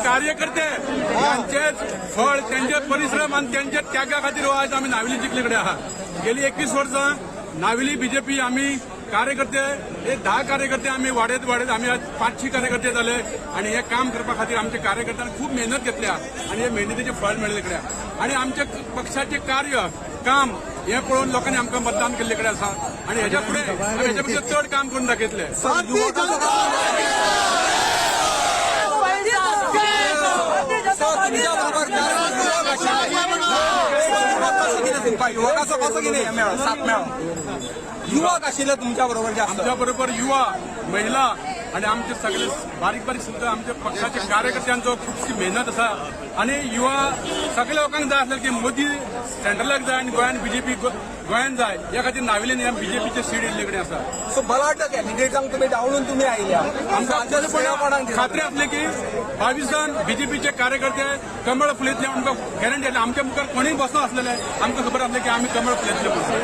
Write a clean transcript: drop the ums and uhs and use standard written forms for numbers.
कार्यकर्ते यांचेच फळ, त्यांचे परिश्रम आणि त्यांच्या त्यागा खातीर हो आज आमी नावेली जिखले कडेन आहा. गेली 21 वर्सां नावेली बीजेपी आमी कार्यकर्ते हे 10 कार्यकर्ते आमी वाडयत वाडयत आमी आज 500 कार्यकर्ते जाले आणि हे काम करपा खातीर आमच्या कार्यकर्त्यांनी खूब मेहनत घेतल्या आणि हे मेहनतीचे फळ मेळिल्ले कडेन आणि आमच्या पक्षाचे कार्य काम हे पळोवन लोकांनी आमकां मतदान केल्ले कडेन आसा आणि हेच्या फुडें आमी हेच्या पेक्षा चड काम करून दाखयतले. सर, तुमच्या बरोबर युवक आशिल्ले. युवक कसो कितें तुमकां युवकाचो कसो कितें हें मेळ्ळो, साथ मेळ्ळो? युवक आशिल्ले तुमच्या बरोबर जास्त. आमच्या बरोबर युवा, महिला आणि आमचे सगळे बारीक बारीक सुद्धा आमच्या पक्षाचे कार्यकर्त्यांचो खुबशी मेहनत आसा आणि युवा सगळ्या लोकांक जाय आसलें की मोदी सेंट्रलाक जाय आनी गोंयान बीजेपी गोंयान जाय. ह्या खातीर नावेलीन बीजेपीचे सीट येयल्ले कडेन आसा. सो बलाढ्य कॅन्डिडेटांक तुमी डावलून तुमी आयल्या. आमकां कोणाक दिसता? खात्री आसली की 22 जाण बीजेपीचे कार्यकर्ते कमळ फुलयतले. आमकां गॅरंटी आसली. आमच्या मुखार कोणीय बसना आसलेले. आमकां खबर आसलें की आमी कमळ फुलयतले म्हणून.